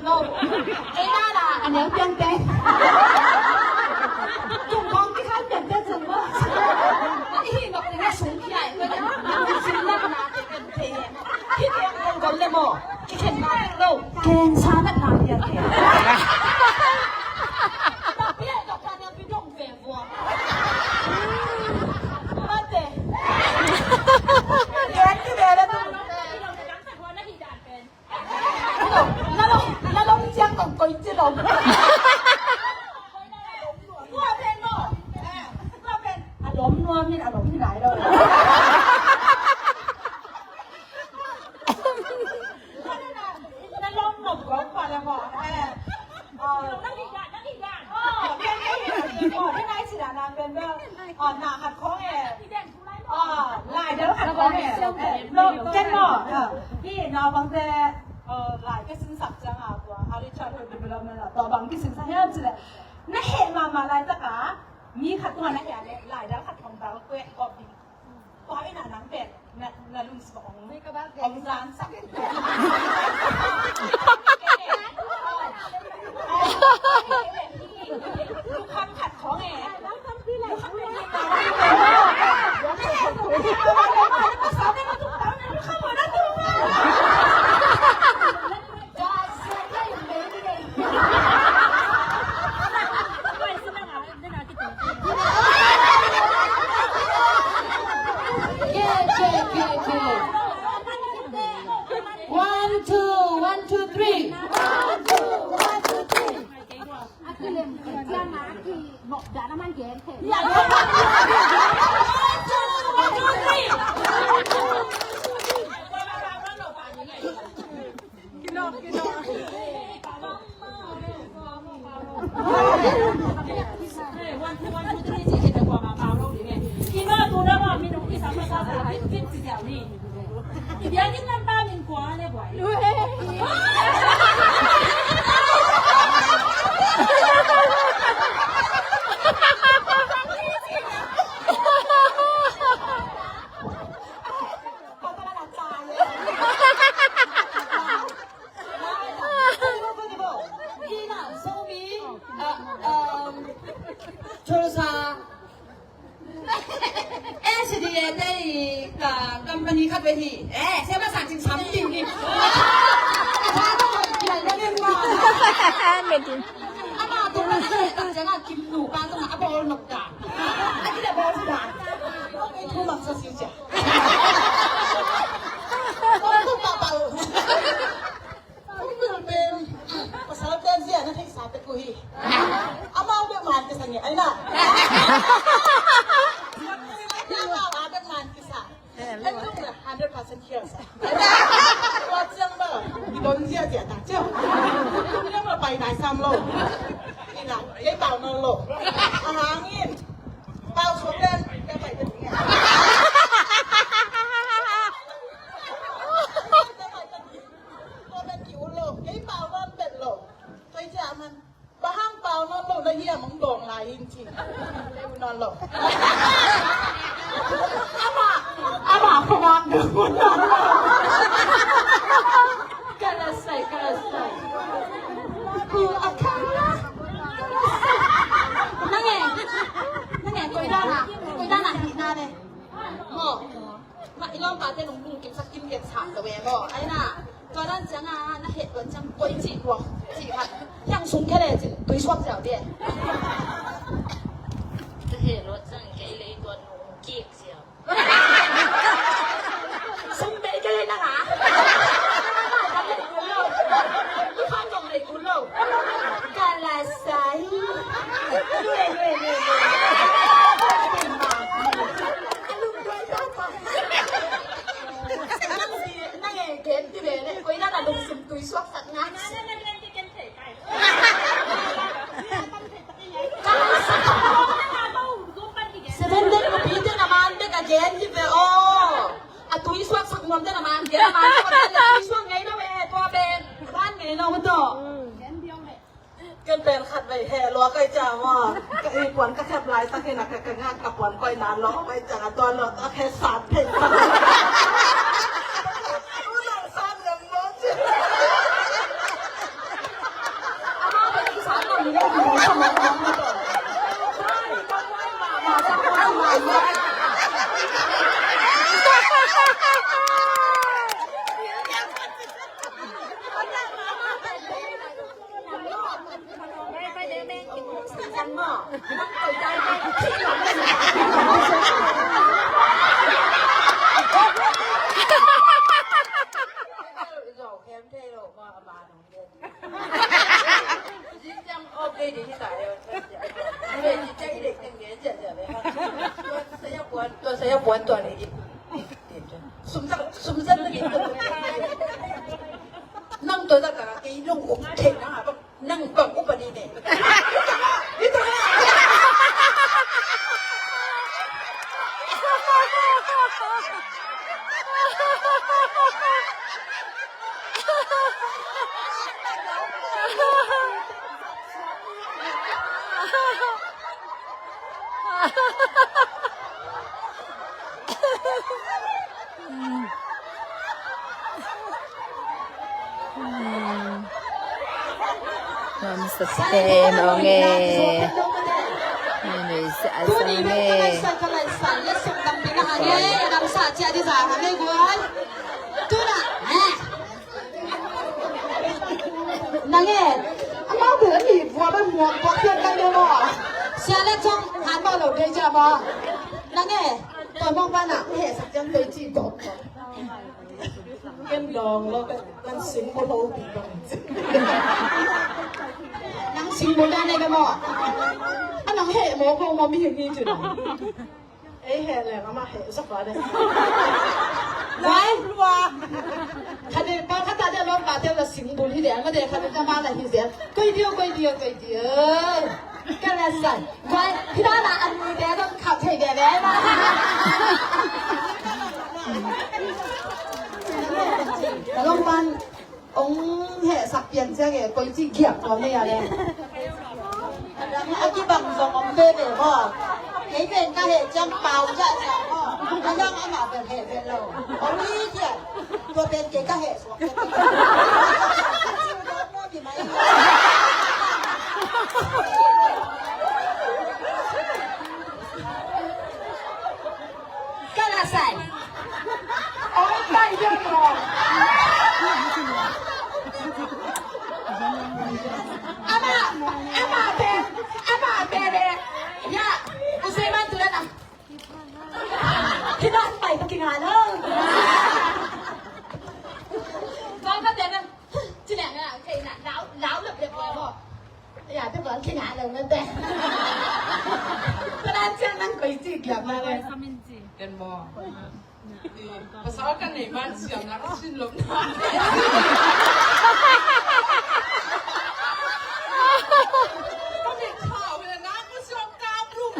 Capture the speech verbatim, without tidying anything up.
No. Kei na na, a neu piang te. Tung kong ki khan piang te zong mo. Ani hi nok ni na sung ki ai ko na. Sung na na te kan te. Hi te kong gol le mo. Ki khen na lo. Keng sa na na piang te. Ta piang dok ta na pi dong ve vua. Mate. Keng ki ve le tu. Na lom, na lom ciang kong koi ci lom. Tua pen maw? Tua pen a lom nuam in a lom hi lai lo. Na lom nop kong pa le maw? Eh. Oh, na hi dan, na hi dan. Oh, ken na hi dan. Oh, na hi dan na pen maw? Oh, na khat khong eh. Lai dal khat khong e. Ken maw, hi naupangte lai ka sinsak ciang a tua early childhood development a tua bang kisinsak hiam cih leh, na heh mahmah laitak a mi khat tungah na heh leh lai dal khat khong dal kueh kawp ding. Tua in a nang pen na lungsim ong ong zansak. Lukham khat khong e. One, two, one, two, three. One, two, one, two, three. Tulsa. S D A te i ka company khat ve hi. Eh, siapa sa cing sam ting ni. Meeting. Ama tu na se ta jana kim nu pa tu na abol nok da. Aki da bol da. Ko pe tu mak sa si ja. Ko tu pa pa. Kum bil pen pasal pen zia na theihsa tek uh hi. Amau bek man kisa nge ai na. Amau a bek man kisa. Ai kum la hundred percent kial sa. Tua ciang ba i don zia zia ta ciang. Kum liang la pai nai sam lo. Ina ei pau non lo. A hangin pau suak den ka pai den nge. Tua pen ki ut lo, kei pau nawn pen lo. Kei cia man, bang hang pau nawn lo na hiam, hong dawng lai in ci. Kei ut nawn lo. Ama, ama commander ut nawn lo. Ka la sai, ka la sai. Ku a ka la. Nang e, nang e, koi dan a, koi dan a hih na le. Mo. Mah i lawmpa te nong lungkim sak kim gen sak lo e maw. Ai na, tua dan ciang a na het tuan ciang koi cih luak cih khat hiang sung khe le cin tui suak ziau te. Ka het luat ciang kei le i tuan nong kik ziau. Sum bei kei le na ha. Ka lei kun lo. Ka la sai. Lue, lue, lue, lue. Nang e gen ti ve le, koi na na lungsim tui suak sak na. Seven Day nupi te na man bek a gen ti ve aw. A tui suak sak nuam te na man gen a man bek a tui suak ngei na ve tua pen. Ban ngei na ve tawh. Ken pen khat vei heh lua kai ciang a, ka i puan ka khep lai tak in a ka, ka ngak ka puan koi nan lua kai ciang a, tua lua tak he sat thei. U nang sat lem lo ci. Nang tua zah taka kei lung um thei na ha bang, nang bang upa ni ne. Nuamsa tete mawng e. Nuamsa a sang e. Nang e, amau te ni vua ban muang buak pian kai deuh maw? Sia le Cong han maw lo dei cia maw? Nang e, tua mawng banah hehsak ciang tei ci dawk. Ken dawng lo, kan singbul ho pi bang. Nang singbul dan e maw? A nang heh maw ko maw mi hi ci dawng. Ei heh leng amah heh zak va de. Vai lua. Khat de pa khat ta de lom pa te la singbul hi de, ama de khat de ta ma la hi de. Koi dio, koi dio, koi dio. Ka la sai. Vai, hi da la an ni de dong khap thei de de ma. Lom pan. Ong hehsak pian ciang e, koici giak tua mei a le. A kibang zong om veve maw? Kei pen ka heh ciang pau zah zah maw? A yang amah pen heh pen lo. Ong hi ciang. Tua pen kei ka heh suak pen. Ka la sai. Ong pai dia mo. Ama, ama te, ama te de. Ya, usai man tu na. Kita pai pakai ngalo. Bang ka te na. Cina na, kei na, lau, lau lep lep mo. Ya, te bang kei ngalo na te. Pernah cina nang koici giak na le. Ken mo. Pasal kan nei man siam na ka sin lom na. Kan nei khau na na ka siam ka brum.